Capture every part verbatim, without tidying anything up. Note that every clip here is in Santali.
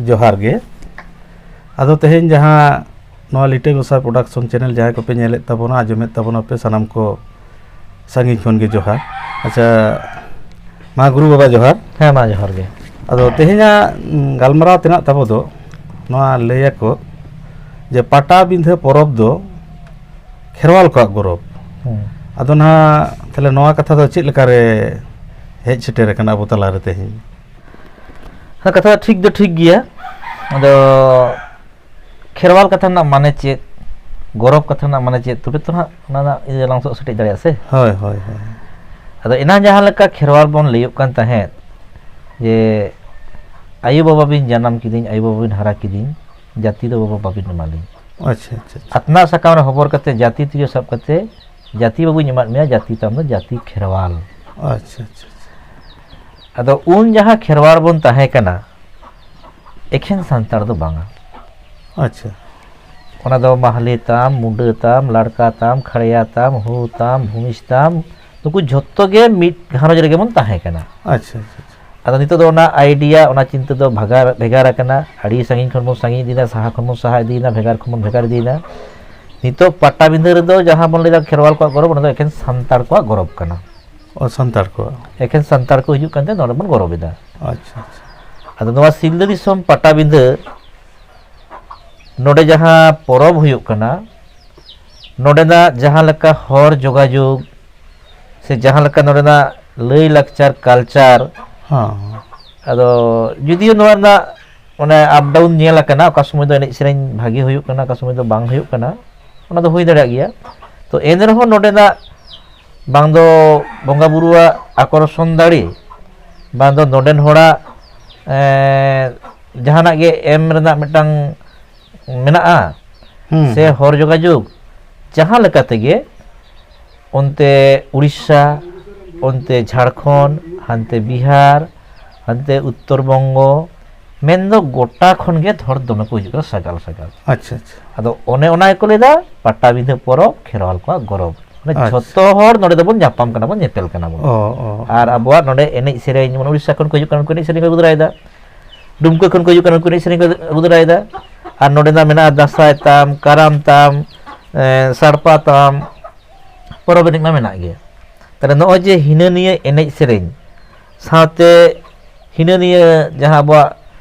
ᱡᱚᱦᱟᱨ ᱜᱮ᱾ ᱟᱫᱚ ᱛᱮᱦᱮᱧ ᱡᱟᱦᱟᱸ ᱱᱚᱣᱟ ᱞᱤᱴᱟᱹ ᱜᱚᱸᱥᱟᱭ ᱯᱨᱚᱰᱟᱠᱥᱚᱱ ᱪᱮᱱᱮᱞ ᱡᱟᱦᱟᱸᱭ ᱠᱚᱯᱮ ᱧᱮᱞᱮᱫ ᱛᱟᱵᱚᱱᱟ, ᱟᱸᱡᱚᱢᱮᱫ ᱛᱟᱵᱚᱱᱟ ᱯᱮ, ᱥᱟᱱᱟᱢ ᱠᱚ ᱥᱟᱺᱜᱤᱧ ᱠᱷᱚᱱ ᱜᱮ ᱡᱚᱦᱟᱨ᱾ ᱟᱪᱪᱷᱟ, ᱢᱟ ᱜᱩᱨᱩ ᱵᱟᱵᱟ ᱡᱚᱦᱟᱨ᱾ ᱦᱮᱸ, ᱢᱟ ᱡᱚᱦᱟᱨ ᱜᱮ᱾ ᱟᱫᱚ ᱛᱮᱦᱮᱧᱟᱜ, ᱩᱸ, ᱜᱟᱞᱢᱟᱨᱟᱣ ᱛᱮᱱᱟᱜ ᱛᱟᱵᱚ ᱫᱚ ᱱᱚᱣᱟ ᱞᱟᱹᱭᱟᱠᱚ ᱡᱮ ᱯᱟᱴᱟᱵᱤᱸᱫᱷᱟᱹ ᱯᱚᱨᱚᱵᱽ ᱫᱚ ᱠᱷᱮᱨᱣᱟᱞ ᱠᱚᱣᱟᱜ ᱜᱚᱨᱚᱵᱽ᱾ ᱦᱩᱸ᱾ ᱟᱫᱚ ᱱᱟᱦᱟᱜ ᱛᱟᱦᱞᱮ ᱱᱚᱣᱟ ᱠᱟᱛᱷᱟ ᱫᱚ ᱪᱮᱫ ᱞᱮᱠᱟᱨᱮ ᱦᱮᱡ ᱥᱮᱴᱮᱨ ᱟᱠᱟᱱᱟ ᱟᱵᱚ ᱛᱟᱞᱟᱨᱮ ᱛᱮᱦᱮᱧ? ᱦᱮᱸ, ᱠᱟᱛᱷᱟ ᱫᱚ ᱴᱷᱤᱠ ᱫᱚ ᱴᱷᱤᱠ ᱜᱮᱭᱟ᱾ ᱟᱫᱚ ᱠᱷᱮᱨᱣᱟᱞ ᱠᱟᱛᱷᱟ ᱨᱮᱱᱟᱜ ᱢᱟᱱᱮ ᱪᱮᱫ, ᱜᱚᱨᱚᱵᱽ ᱠᱟᱛᱷᱟ ᱨᱮᱱᱟᱜ ᱢᱟᱱᱮ ᱪᱮᱫ, ᱛᱚᱵᱮ ᱛᱚ ᱱᱟᱦᱟᱜ ᱚᱱᱟ ᱨᱮᱱᱟᱜ ᱤᱭᱟᱹ ᱞᱟᱝ ᱥᱚᱜ ᱥᱮᱴᱮᱡ ᱫᱟᱲᱮᱭᱟᱜᱼᱟ ᱥᱮ? ᱦᱳᱭ, ᱦᱳᱭ, ᱦᱳᱭ᱾ ᱟᱫᱚ ᱮᱱᱟᱝ ᱡᱟᱦᱟᱸ ᱞᱮᱠᱟ ᱠᱷᱮᱨᱣᱟᱞ ᱵᱚᱱ ᱞᱟᱹᱭᱚᱜ ᱠᱟᱱ ᱛᱟᱦᱮᱸᱫ ᱡᱮ, "ᱟᱭᱳ ᱵᱟᱵᱟ ᱵᱤᱱ ᱡᱟᱱᱟᱢ ᱠᱤᱫᱤᱧ, ᱟᱭᱳ ᱵᱟᱵᱟ ᱵᱤᱱ ᱦᱟᱨᱟ ᱠᱤᱫᱤᱧ, ᱡᱟᱹᱛᱤ ᱫᱚ ᱵᱟᱵᱟ ᱵᱟᱵᱤᱱ ᱮᱢᱟᱞᱤᱧ᱾ ᱟᱪᱪᱷᱟ, ᱟᱪᱪᱷᱟ, ᱟᱪᱪᱷᱟ᱾ ᱟᱛᱱᱟᱜ ᱥᱟᱠᱟᱢ ᱨᱮ ᱦᱚᱵᱚᱨ ᱠᱟᱛᱮ, ᱡᱟᱹᱛᱤ ᱛᱤᱨᱭᱳ ᱥᱟᱵ ᱠᱟᱛᱮ, ᱡᱟᱹᱛᱤ ᱵᱟᱵᱩᱧ ᱮᱢᱟᱫ ᱢᱮᱭᱟ, ᱡᱟᱹᱛᱤ ᱛᱟᱢ ᱫᱚ ᱡᱟᱹᱛᱤ ᱠᱷᱮᱨᱣᱟᱞ᱾" ᱟᱪᱪᱷᱟ, ᱟᱪᱪᱷᱟ, ᱟᱪᱪᱷᱟ᱾ ᱟᱫᱚ ᱩᱱ ᱡᱟᱦᱟᱸ ᱠᱷᱮᱨᱣᱟᱞ ᱵᱚᱱ ᱛᱟᱦᱮᱸ ᱠᱟᱱᱟ, ᱮᱠᱷᱮᱱ ᱥᱟᱱᱛᱟᱲ ᱫᱚ ᱵᱟᱝᱟ᱾ ᱟᱪᱪᱷᱟ᱾ ᱚᱱᱟ ᱫᱚ ᱢᱟᱦᱞᱮ ᱛᱟᱢ, ᱢᱩᱰᱟᱹ ᱛᱟᱢ, ᱞᱟᱲᱠᱟ ᱛᱟᱢ, ᱠᱷᱟᱲᱭᱟ ᱛᱟᱢ, ᱦᱳ ᱛᱟᱢ, ᱵᱷᱩᱢᱤᱡᱽ ᱛᱟᱢ, ᱱᱩᱠᱩ ᱡᱷᱚᱛᱚ ᱜᱮ ᱢᱤᱫ ᱜᱷᱟᱨᱚᱸᱡᱽ ᱨᱮᱜᱮ ᱵᱚᱱ ᱛᱟᱦᱮᱸ ᱠᱟᱱᱟ᱾ ᱟᱪᱪᱷᱟ, ᱟᱪᱪᱷᱟ, ᱟᱪᱪᱷᱟ᱾ ᱟᱫᱚ ᱱᱤᱛᱚᱜ ᱫᱚ ᱚᱱᱟ idea, ᱚᱱᱟ ᱪᱤᱱᱛᱟᱹ ᱫᱚ ᱵᱷᱟᱜᱟᱨ, ᱵᱷᱮᱜᱟᱨ ᱟᱠᱟᱱᱟ᱾ ᱟᱹᱰᱤ ᱥᱟᱺᱜᱤᱧ ᱠᱷᱚᱱ ᱵᱚᱱ ᱥᱟᱺᱜᱤᱧ ᱤᱫᱤᱭᱮᱱᱟ, ᱥᱟᱦᱟ ᱠᱷᱚᱱ ᱵᱚᱱ ᱥᱟᱦᱟ ᱤᱫᱤᱭᱮᱱᱟ, ᱵᱷᱮᱜᱟᱨ ᱠᱷᱚᱱ ᱵᱚᱱ ᱵᱷᱮᱜᱟᱨ ᱤᱫᱤᱭᱮᱱᱟ᱾ ᱱᱤᱛᱚᱜ ᱯᱟᱴᱟᱵᱤᱸᱫᱷᱟᱹ ᱨᱮᱫᱚ ᱡᱟᱦᱟᱸ ᱵᱚᱱ ᱞᱟᱹᱭᱫᱟ ᱠᱷᱮᱨᱣᱟᱞ ᱠᱚᱣᱟᱜ ᱜᱚᱨᱚᱵᱽ, ᱚᱱᱟ ᱫᱚ ᱮᱠᱷᱮᱱ ᱥᱟᱱᱛᱟᱲ ᱠᱚᱣᱟᱜ ᱜᱚᱨᱚᱵᱽ ᱠᱟᱱᱟ᱾ ᱚ, ᱥᱟᱱᱛᱟᱲ ᱠᱚᱣᱟᱜ᱾ ᱮᱠᱷᱮᱱ ᱥᱟᱱᱛᱟᱲ ᱠᱚ ᱦᱤᱡᱩᱜ ᱠᱟᱱᱛᱮ ᱱᱚᱰᱮ ᱵᱚᱱ ᱜᱚᱨᱚᱵᱽ ᱮᱫᱟ᱾ ᱟᱪᱪᱷᱟ, ᱟᱪᱪᱷᱟ᱾ ᱟᱫᱚ ᱱᱚᱣᱟ ᱥᱤᱞᱫᱟᱹ ᱫᱤᱥᱚᱢ ᱯᱟᱴᱟᱵᱤᱸᱫᱷᱟᱹ, ᱱᱚᱰᱮ ᱡᱟᱦᱟᱸ ᱯᱚᱨᱚᱵᱽ ᱦᱩᱭᱩᱜ ᱠᱟᱱᱟ, ᱱᱚᱰᱮᱱᱟᱜ ᱡᱟᱦᱟᱸ ᱞᱮᱠᱟ ᱦᱚᱲ ᱡᱳᱜᱟᱡᱳᱜᱽ ᱥᱮ ᱡᱟᱦᱟᱸ ᱞᱮᱠᱟ ᱱᱚᱰᱮᱱᱟᱜ ᱞᱟᱹᱭ ᱞᱟᱠᱪᱟᱨ, culture, ᱦᱚᱸ᱾ ᱟᱫᱚ ᱡᱩᱫᱤᱭᱳ ᱱᱚᱣᱟ ᱨᱮᱱᱟᱜ ᱚᱱᱮ up down ᱧᱮᱞ ᱟᱠᱟᱱᱟ, ᱚᱠᱟ ᱥᱚᱢᱚᱭ ᱫᱚ ᱮᱱᱮᱡ ᱥᱮᱨᱮᱧ ᱵᱷᱟᱜᱮ ᱦᱩᱭᱩᱜ ᱠᱟᱱᱟ, ᱚᱠᱟ ᱥᱚᱢᱚᱭ ᱫᱚ ᱵᱟᱝ ᱦᱩᱭᱩᱜ ᱠᱟᱱᱟ, ᱚᱱᱟ ᱫᱚ ᱦᱩᱭ ᱫᱟᱲᱮᱭᱟᱜ ᱜᱮᱭᱟ᱾ ᱛᱚ ᱮᱱ ᱨᱮᱦᱚᱸ ᱱᱚᱰᱮᱱᱟᱜ ᱵᱟᱝ ᱫᱚ ᱵᱚᱸᱜᱟ ᱵᱩᱨᱩᱣᱟᱜ ᱟᱠᱚᱨᱥᱚᱱ ᱫᱟᱲᱮ, ᱵᱟᱝ ᱫᱚ ᱱᱚᱰᱮᱱ ᱦᱚᱲᱟᱜ, ᱮᱸ, ᱡᱟᱦᱟᱱᱟᱜ ᱜᱮ ᱮᱢ ᱨᱮᱱᱟᱜ ᱢᱤᱫᱴᱟᱝ ᱢᱮᱱᱟᱜᱼᱟ, ᱦᱩᱸ᱾ ᱥᱮ ᱦᱚᱨ ᱡᱳᱜᱟᱡᱳᱜᱽ, ᱡᱟᱦᱟᱸ ᱞᱮᱠᱟ ᱛᱮᱜᱮ ᱚᱱᱛᱮ ᱩᱲᱤᱥᱥᱟ, ᱚᱱᱛᱮ ᱡᱷᱟᱲᱠᱷᱚᱸᱰ, ᱦᱟᱱᱛᱮ ᱵᱤᱦᱟᱨ, ᱦᱟᱱᱛᱮ ᱩᱛᱛᱚᱨ ᱵᱚᱝᱜᱚ, ᱢᱮᱱᱫᱚ ᱜᱚᱴᱟ ᱠᱷᱚᱱ ᱜᱮ ᱦᱚᱲ ᱫᱚᱢᱮ ᱠᱚ ᱦᱤᱡᱩᱜ ᱠᱟᱱᱟ, ᱥᱟᱜᱟᱞ ᱥᱟᱜᱟᱞ᱾ ᱟᱪᱪᱷᱟ, ᱟᱪᱪᱷᱟ᱾ ᱟᱫᱚ ᱚᱱᱮ ᱚᱱᱟ ᱜᱮᱠᱚ ᱞᱟᱹᱭᱫᱟ ᱯᱟᱴᱟᱵᱤᱸᱫᱷᱟᱹ ᱯᱚᱨᱚᱵᱽ ᱠᱷᱮᱨᱣᱟᱞ ᱠᱚᱣᱟᱜ ᱜᱚᱨᱚᱵᱽ᱾ ᱢᱟᱱᱮ ᱟᱪᱪᱷᱟ᱾ ᱡᱷᱚᱛᱚ ᱦᱚᱲ ᱱᱚᱰᱮ ᱫᱚᱵᱚᱱ ᱧᱟᱯᱟᱢ ᱠᱟᱱᱟ, ᱵᱚᱱ ᱧᱮᱯᱮᱞ ᱠᱟᱱᱟ ᱵᱚᱱ᱾ ᱚ, ᱚ᱾ ᱟᱨ ᱟᱵᱚᱣᱟᱜ ᱱᱚᱰᱮ ᱮᱱᱮᱡ ᱥᱮᱨᱮᱧ, ᱡᱮᱢᱚᱱ ᱩᱲᱤᱥᱥᱟ ᱠᱷᱚᱱ ᱠᱚ ᱦᱤᱡᱩᱜ ᱠᱟᱱᱟ, ᱩᱱᱠᱩ ᱮᱱᱮᱡ ᱥᱮᱨᱮᱧ ᱠᱚ ᱟᱹᱜᱩ ᱛᱚᱨᱟᱭᱮᱫᱟ᱾ ᱰᱩᱢᱠᱟᱹ ᱠᱷᱚᱱ ᱠᱚ ᱦᱤᱡᱩᱜ ᱠᱟᱱᱟ, ᱩᱱᱠᱩ ᱮᱱᱮᱡ ᱥᱮᱨᱮᱧ ᱠᱚ ᱟᱹᱜᱩ ᱫᱟᱨᱟᱭᱮᱫᱟ᱾ ᱟᱨ ᱱᱚᱰᱮ ᱫᱚ ᱢᱮᱱᱟᱜᱼᱟ ᱫᱟᱸᱥᱟᱭ ᱛᱟᱢ, ᱠᱟᱨᱟᱢ ᱛᱟᱢ, ᱮᱸ, ᱥᱟᱲᱯᱟ ᱛᱟᱢ, ᱯᱚᱨᱚᱵᱽ ᱮᱱᱮᱡ ᱢᱟ ᱢᱮᱱᱟᱜ ᱜᱮ᱾ ᱛᱟᱦᱞᱮ ᱱᱚᱜᱼᱚᱭ ᱡᱮ ᱦᱤᱱᱟᱹ ᱱᱤᱭᱟᱹ ᱮᱱᱮᱡ ᱥᱮᱨᱮᱧ ᱥᱟᱶᱛᱮ ᱦᱤᱱᱟᱹ ᱱᱤᱭᱟᱹ ᱡᱟᱦᱟᱸ ᱟᱵᱚᱣᱟᱜ,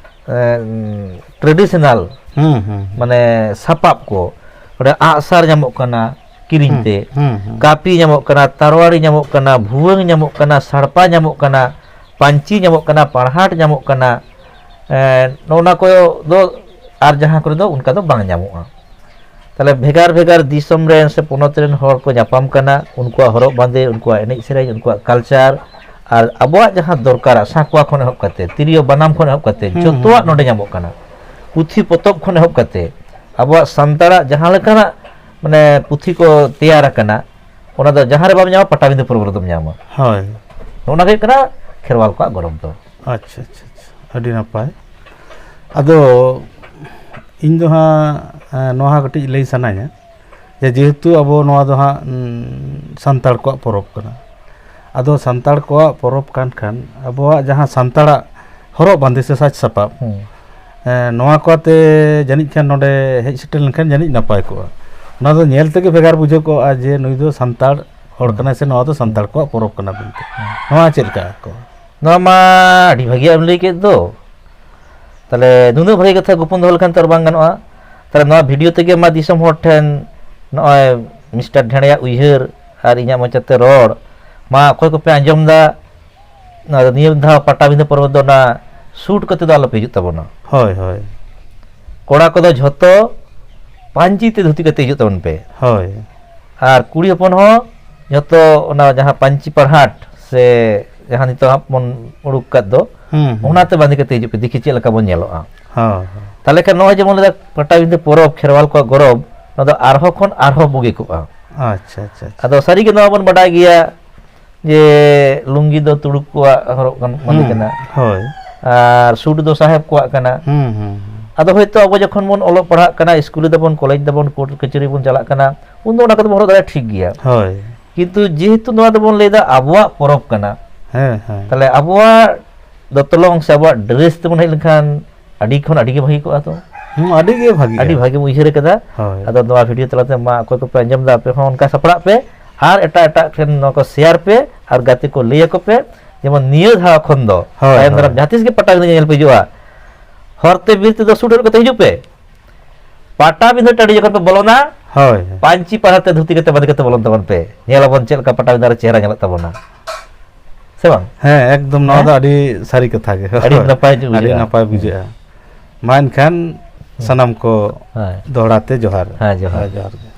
ᱮᱸ, traditional ᱦᱩᱸ, ᱦᱩᱸ, ᱦᱩᱸ᱾ ᱢᱟᱱᱮ ᱥᱟᱯᱟᱵ ᱠᱚ, ᱚᱸᱰᱮ ᱟᱜᱼᱥᱟᱨ ᱧᱟᱢᱚᱜ ᱠᱟᱱᱟ ᱠᱤᱨᱤᱧ ᱦᱩᱸ, ᱛᱮ, ᱦᱩᱸ, ᱦᱩᱸ᱾ ᱠᱟᱹᱯᱤ ᱧᱟᱢᱚᱜ ᱠᱟᱱᱟ, ᱛᱟᱨᱣᱟᱲᱤ ᱧᱟᱢᱚᱜ ᱠᱟᱱᱟ, ᱵᱷᱩᱣᱟᱹᱝ ᱧᱟᱢᱚᱜ ᱠᱟᱱᱟ, ᱥᱟᱲᱯᱟ ᱧᱟᱢᱚᱜ ᱠᱟᱱᱟ, ᱯᱟᱹᱧᱪᱤ ᱧᱟᱢᱚᱜ ᱠᱟᱱᱟ, ᱯᱟᱲᱦᱟᱴ ᱧᱟᱢᱚᱜ ᱠᱟᱱᱟ, ᱮᱸ, ᱱᱚᱜᱼᱚ ᱱᱟ ᱠᱚ ᱫᱚ ᱟᱨ ᱡᱟᱦᱟᱸ ᱠᱚᱨᱮ ᱫᱚ ᱚᱱᱠᱟ ᱫᱚ ᱵᱟᱝ ᱧᱟᱢᱚᱜᱼᱟ᱾ ᱛᱟᱦᱞᱮ ᱵᱷᱮᱜᱟᱨ ᱵᱷᱮᱜᱟᱨ ᱫᱤᱥᱚᱢ ᱨᱮᱱ ᱥᱮ ᱯᱚᱱᱚᱛ ᱨᱮᱱ ᱦᱚᱲ ᱠᱚ ᱧᱟᱯᱟᱢ ᱠᱟᱱᱟ, ᱩᱱᱠᱩᱣᱟᱜ ᱦᱚᱨᱚᱜ ᱵᱟᱸᱫᱮ, ᱩᱱᱠᱩᱣᱟᱜ ᱮᱱᱮᱡ ᱥᱮᱨᱮᱧ, ᱩᱱᱠᱩᱣᱟᱜ culture, ᱟᱨ ᱟᱵᱚᱣᱟᱜ ᱡᱟᱦᱟᱸ ᱫᱚᱨᱠᱟᱨᱟ, ᱥᱟᱸᱠᱣᱟ ᱠᱷᱚᱱ ᱮᱦᱚᱵ ᱠᱟᱛᱮ, ᱛᱤᱨᱭᱳ ᱵᱟᱱᱟᱢ ᱠᱷᱚᱱ ᱮᱦᱚᱵ ᱠᱟᱛᱮ, ᱦᱩᱸ, ᱡᱚᱛᱚᱣᱟᱜ ᱦᱩᱸ᱾ ᱱᱚᱰᱮ ᱧᱟᱢᱚᱜ ᱠᱟᱱᱟ᱾ ᱯᱩᱛᱷᱤ ᱯᱚᱛᱚᱵ ᱠᱷᱚᱱ ᱮᱦᱚᱵ ᱠᱟᱛᱮ, ᱟᱵᱚᱣᱟᱜ ᱥᱟᱱᱛᱟᱲᱟᱜ ᱡᱟᱦᱟᱸ ᱞᱮᱠᱟᱱᱟᱜ ᱢᱟᱱᱮ ᱯᱩᱛᱷᱤ ᱠᱚ ᱛᱮᱭᱟᱨ ᱟᱠᱟᱱᱟ, ᱚᱱᱟ ᱫᱚ ᱡᱟᱦᱟᱸ ᱨᱮ ᱵᱟᱢ ᱧᱟᱢᱟ, ᱯᱟᱴᱟᱵᱤᱸᱫᱷᱟᱹ ᱯᱚᱨᱚᱵᱽ ᱨᱮᱫᱚᱢ ᱧᱟᱢᱟ᱾ ᱦᱳᱭ᱾ ᱚᱱᱟ ᱜᱮ ᱦᱩᱭᱩᱜ ᱠᱟᱱᱟ ᱠᱷᱮᱨᱣᱟᱞ ᱠᱚᱣᱟᱜ ᱜᱚᱨᱚᱵᱽ ᱫᱚ᱾ ᱟᱪᱪᱷᱟ, ᱟᱪᱪᱷᱟ, ᱟᱪᱪᱷᱟ᱾ ᱟᱹᱰᱤ ᱱᱟᱯᱟᱭ᱾ ᱟᱫᱚ ᱤᱧ ᱫᱚ ᱦᱟᱸᱜ, ᱮᱸ, ᱱᱚᱣᱟ ᱦᱚᱸ ᱠᱟᱹᱴᱤᱡ ᱞᱟᱹᱭ ᱥᱟᱱᱟᱧᱟ ᱡᱮ, ᱡᱮᱦᱮᱛᱩ ᱟᱵᱚ ᱱᱚᱣᱟ ᱫᱚ ᱦᱟᱸᱜ, ᱩᱸ, ᱥᱟᱱᱛᱟᱲ ᱠᱚᱣᱟᱜ ᱯᱚᱨᱚᱵᱽ ᱠᱟᱱᱟ᱾ ᱟᱫᱚ ᱥᱟᱱᱛᱟᱲ ᱠᱚᱣᱟᱜ ᱯᱚᱨᱚᱵᱽ ᱠᱟᱱ ᱠᱷᱟᱱ, ᱟᱵᱚᱣᱟᱜ ᱡᱟᱦᱟᱸ ᱥᱟᱱᱛᱟᱲᱟᱜ ᱦᱚᱨᱚᱜ ᱵᱟᱸᱫᱮ ᱥᱮ ᱥᱟᱡᱽ ᱥᱟᱯᱟᱵ, ᱦᱩᱸ᱾ ᱮᱸ, ᱱᱚᱣᱟ ᱠᱚ ᱟᱛᱮ ᱡᱟᱹᱱᱤᱡ ᱠᱷᱟᱱ ᱱᱚᱰᱮ ᱦᱮᱡ ᱥᱮᱴᱮᱨ ᱞᱮᱱᱠᱷᱟᱱ ᱡᱟᱹᱱᱤᱡ ᱱᱟᱯᱟᱭ ᱠᱚᱜᱼᱟ᱾ ᱚᱱᱟ ᱫᱚ ᱧᱮᱞ ᱛᱮᱜᱮ ᱵᱷᱮᱜᱟᱨ ᱵᱩᱡᱷᱟᱹᱣ ᱠᱚᱜᱼᱟ ᱡᱮ ᱱᱩᱭ ᱫᱚ ᱥᱟᱱᱛᱟᱲ ᱦᱚᱲ ᱦᱩᱸ᱾ ᱠᱟᱱᱟᱭ ᱥᱮ ᱱᱚᱣᱟ ᱫᱚ ᱥᱟᱱᱛᱟᱲ ᱠᱚᱣᱟᱜ ᱯᱚᱨᱚᱵᱽ ᱠᱟᱱᱟ ᱢᱮᱱᱛᱮ᱾ ᱦᱩᱸ᱾ ᱱᱚᱣᱟ ᱪᱮᱫ ᱞᱮᱠᱟ ᱠᱚ? ᱱᱚᱣᱟ ᱢᱟ ᱟᱹᱰᱤ ᱵᱷᱟᱹᱜᱤᱭᱟᱜ ᱮᱢ ᱞᱟᱹᱭ ᱠᱮᱫ ᱫᱚ᱾ ᱛᱟᱦᱞᱮ ᱱᱩᱱᱟᱹᱜ ᱵᱷᱟᱹᱜᱤ ᱠᱟᱛᱷᱟ ᱜᱳᱯᱚᱱ ᱫᱚᱦᱚ ᱞᱮᱠᱷᱟᱱ ᱛᱚ ᱟᱨ ᱵᱟᱝ ᱜᱟᱱᱚᱜᱼᱟ᱾ ᱛᱟᱦᱞᱮ ᱱᱚᱣᱟ video ᱛᱮᱜᱮ ᱢᱟ ᱫᱤᱥᱚᱢ ᱦᱚᱲ ᱴᱷᱮᱱ ᱱᱚᱜᱼᱚᱭ ᱢᱤᱥᱴᱟᱨ ᱰᱷᱮᱬᱮᱭᱟᱜ ᱩᱭᱦᱟᱹᱨ ᱟᱨ ᱤᱧᱟᱹᱜ ᱢᱚᱪᱟᱛᱮ ᱨᱚᱲ ᱢᱟ ᱚᱠᱚᱭ ᱠᱚᱯᱮ ᱟᱸᱡᱚᱢ ᱫᱟ, ᱱᱚᱣᱟ ᱫᱚ ᱱᱤᱭᱟᱹ ᱫᱷᱟᱣ ᱯᱟᱴᱟᱵᱤᱸᱫᱷᱟᱹ ᱯᱚᱨᱚᱵᱽ ᱫᱚ ᱚᱱᱟ suit ᱠᱟᱛᱮ ᱫᱚ ᱟᱞᱚᱯᱮ ᱦᱤᱡᱩᱜ ᱛᱟᱵᱚᱱᱟ᱾ ᱦᱳᱭ, ᱦᱳᱭ᱾ ᱠᱚᱲᱟ ᱠᱚᱫᱚ ᱡᱷᱚᱛᱚ ᱯᱟᱹᱧᱪᱤ ᱛᱮ ᱫᱷᱩᱛᱤ ᱠᱟᱛᱮ ᱦᱤᱡᱩᱜ ᱛᱟᱵᱚᱱ ᱯᱮ᱾ ᱦᱳᱭ᱾ ᱟᱨ ᱠᱩᱲᱤ ᱦᱚᱯᱚᱱ ᱦᱚᱸ ᱡᱷᱚᱛᱚ ᱚᱱᱟ ᱡᱟᱦᱟᱸ ᱯᱟᱹᱧᱪᱤ ᱯᱟᱲᱦᱟᱴ ᱥᱮ ᱡᱟᱦᱟᱸ ᱱᱤᱛᱚᱜ ᱦᱟᱸᱜ ᱵᱚᱱ ᱩᱰᱩᱠ ᱠᱟᱫ ᱫᱚ, ᱦᱩᱸ, ᱦᱩᱸ᱾ ᱚᱱᱟᱛᱮ ᱵᱟᱸᱫᱮ ᱠᱟᱛᱮ ᱦᱤᱡᱩᱜ ᱯᱮ, ᱫᱮᱠᱷᱤ ᱪᱮᱫ ᱞᱮᱠᱟ ᱵᱚᱱ ᱧᱮᱞᱚᱜᱼᱟ᱾ ᱦᱳᱭ, ᱦᱳᱭ᱾ ᱛᱟᱦᱞᱮ ᱠᱷᱟᱱ ᱱᱚᱜᱼᱚᱭ ᱡᱮᱢᱚᱱ ᱞᱟᱹᱭᱫᱟ ᱯᱟᱴᱟᱵᱤᱸᱫᱷᱟᱹ ᱯᱚᱨᱚᱵᱽ, ᱠᱷᱮᱨᱣᱟᱞ ᱠᱚᱣᱟᱜ ᱜᱚᱨᱚᱵᱽ, ᱱᱚᱣᱟ ᱫᱚ ᱟᱨᱦᱚᱸ ᱠᱷᱚᱱ ᱟᱨᱦᱚᱸ ᱵᱩᱜᱤ ᱠᱚᱜᱼᱟ᱾ ᱟᱪᱪᱷᱟ, ᱟᱪᱪᱷᱟ, ᱟᱪᱪᱷᱟ᱾ ᱟᱫᱚ ᱥᱟᱹᱨᱤᱜᱮ ᱱᱚᱣᱟ ᱵᱚᱱ ᱵᱟᱰᱟᱭ ᱜᱮᱭᱟ ᱡᱮ ᱞᱩᱝᱜᱤ ᱫᱚ ᱛᱩᱲᱩᱠ ᱠᱚᱣᱟᱜ ᱦᱚᱨᱚᱜ ᱠᱟᱱ ᱵᱟᱸᱫᱮ ᱦᱩᱸ, ᱠᱟᱱᱟ᱾ ᱦᱳᱭ᱾ ᱟᱨ suit ᱫᱚ ᱥᱟᱦᱮᱵᱽ ᱠᱚᱣᱟᱜ ᱠᱟᱱᱟ᱾ ᱦᱩᱸ, ᱦᱩᱸ, ᱦᱩᱸ᱾ ᱟᱫᱚ ᱦᱳᱭᱛᱳ ᱟᱵᱚ ᱡᱚᱠᱷᱚᱱ ᱵᱚᱱ ᱚᱞᱚᱜ ᱯᱟᱲᱦᱟᱜ ᱠᱟᱱᱟ, ᱥᱠᱩᱞ ᱫᱟᱵᱚᱱ, ᱠᱚᱞᱮᱡᱽ ᱫᱟᱵᱚᱱ, ᱠᱳᱨᱴ ᱠᱟᱹᱪᱷᱟᱹᱨᱤ ᱵᱚᱱ ᱪᱟᱞᱟᱜ ᱠᱟᱱᱟ, ᱩᱱᱫᱚ ᱚᱱᱟ ᱠᱚᱫᱚ ᱵᱚᱱ ᱦᱚᱨᱚᱜ ᱫᱟᱲᱮᱭᱟᱜᱼᱟ, ᱴᱷᱤᱠ ᱜᱮᱭᱟ᱾ ᱦᱳᱭ᱾ ᱠᱤᱱᱛᱩ ᱡᱮᱦᱮᱛᱩ ᱱᱚᱣᱟ ᱫᱚᱵᱚᱱ ᱞᱟᱹᱭᱫᱟ ᱟᱵᱚᱣᱟᱜ ᱯᱚᱨᱚᱵᱽ ᱠᱟᱱᱟ, ᱦᱮᱸ, ᱦᱮᱸ᱾ ᱛᱟᱦᱞᱮ ᱟᱵᱚᱣᱟᱜ ᱫᱚᱛᱚᱞᱚᱝ ᱥᱮ ᱟᱵᱚᱣᱟᱜ ᱰᱨᱮᱥ ᱛᱮᱵᱚᱱ ᱦᱮᱡ ᱞᱮᱱᱠᱷᱟᱱ ᱟᱹᱰᱤ ᱠᱷᱚᱱ ᱟᱹᱰᱤ ᱜᱮ ᱵᱷᱟᱹᱜᱤ ᱠᱚᱜᱼᱟ ᱛᱚ᱾ ᱦᱩᱸ, ᱟᱹᱰᱤ ᱜᱮ ᱵᱷᱟᱹᱜᱤᱜᱼᱟ᱾ ᱟᱹᱰᱤ ᱵᱷᱟᱹᱜᱤᱢ ᱩᱭᱦᱟᱹᱨ ᱟᱠᱟᱫᱟ᱾ ᱦᱳᱭ᱾ ᱟᱫᱚ ᱱᱚᱣᱟ ᱵᱷᱤᱰᱤᱭᱳ ᱛᱟᱞᱟᱛᱮ ᱢᱟ ᱚᱠᱚᱭ ᱠᱚᱯᱮ ᱟᱸᱡᱚᱢ ᱮᱫᱟ, ᱟᱯᱮ ᱦᱚᱸ ᱚᱱᱠᱟ ᱥᱟᱯᱲᱟᱜ ᱯᱮ ᱟᱨ ᱮᱴᱟᱜ ᱮᱴᱟᱜ ᱴᱷᱮᱱ ᱱᱚᱣᱟ ᱠᱚ ᱥᱮᱭᱟᱨ ᱯᱮ ᱟᱨ ᱜᱟᱛᱮ ᱠᱚ ᱞᱟᱹᱭ ᱟᱠᱚ ᱯᱮ, ᱡᱮᱢᱚᱱ ᱱᱤᱭᱟᱹ ᱫᱷᱟᱣ ᱠᱷᱚᱱ ᱫᱚ ᱦᱳᱭ, ᱛᱟᱭᱚᱢ ᱦᱳᱭ᱾ ᱫᱟᱨᱟᱢ ᱡᱟᱦᱟᱸ ᱛᱤᱥ ᱜᱮ ᱯᱟᱴᱟᱵᱤᱸᱫᱟᱹ ᱧᱮᱧᱮᱞ ᱯᱮ ᱦᱤᱡᱩᱜᱼᱟ, ᱦᱚᱨᱛᱮ ᱵᱤᱨ ᱛᱮᱫᱚ ᱥᱩᱴ ᱦᱚᱨᱚᱜ ᱠᱟᱛᱮ ᱦᱤᱡᱩᱜ ᱯᱮ᱾ ᱯᱟᱴᱟᱵᱤᱸᱫᱟᱹ ᱴᱟᱺᱰᱤ ᱡᱚᱠᱷᱚᱱ ᱯᱮ ᱵᱚᱞᱚᱱᱟ, ᱦᱳᱭ᱾ ᱯᱟᱹᱧᱪᱤ ᱯᱟᱲᱦᱟᱴ ᱛᱮ ᱫᱷᱩᱛᱤ ᱠᱟᱛᱮ ᱵᱟᱸᱫᱮ ᱠᱟᱛᱮ ᱵᱚᱞᱚᱱ ᱛᱟᱵᱚᱱ ᱯᱮ᱾ ᱧᱮᱞ ᱟᱵᱚᱱ ᱪᱮᱫ ᱞᱮᱠᱟ ᱯᱟᱴᱟᱵᱤᱸᱫᱟᱹ ᱨᱮ ᱪᱮᱦᱨᱟ ᱧᱮᱞᱚᱜ ᱛᱟᱵᱚᱱᱟ᱾ ᱥᱮ ᱵᱟᱝ? ᱦᱮᱸ, ᱮᱠᱫᱚᱢ ᱱᱚᱣᱟ ᱦᱮᱸ? ᱫᱚ ᱟᱹᱰᱤ ᱥᱟᱹᱨᱤ ᱠᱟᱛᱷᱟ ᱜᱮ᱾ ᱟᱹᱰᱤ ᱦᱳᱭ᱾ ᱱᱟᱯᱟᱭ ᱟᱹᱰᱤ ᱵᱩᱡᱷᱟᱹᱜᱼᱟ᱾ ᱱᱟᱯᱟᱭ ᱵᱩᱡᱷᱟᱹᱜᱼᱟ᱾ ᱢᱟ ᱮᱱᱠᱷᱟᱱ ᱦᱩᱸ᱾ ᱥᱟᱱᱟᱢ ᱠᱚ ᱦᱳᱭ᱾ ᱫᱚᱦᱲᱟ ᱛᱮ ᱡᱚᱦᱟᱨ᱾ ᱦᱮᱸ, ᱡᱚᱦᱟᱨ᱾ ᱦᱮᱸ, ᱡᱚᱦᱟᱨ ᱜᱮ᱾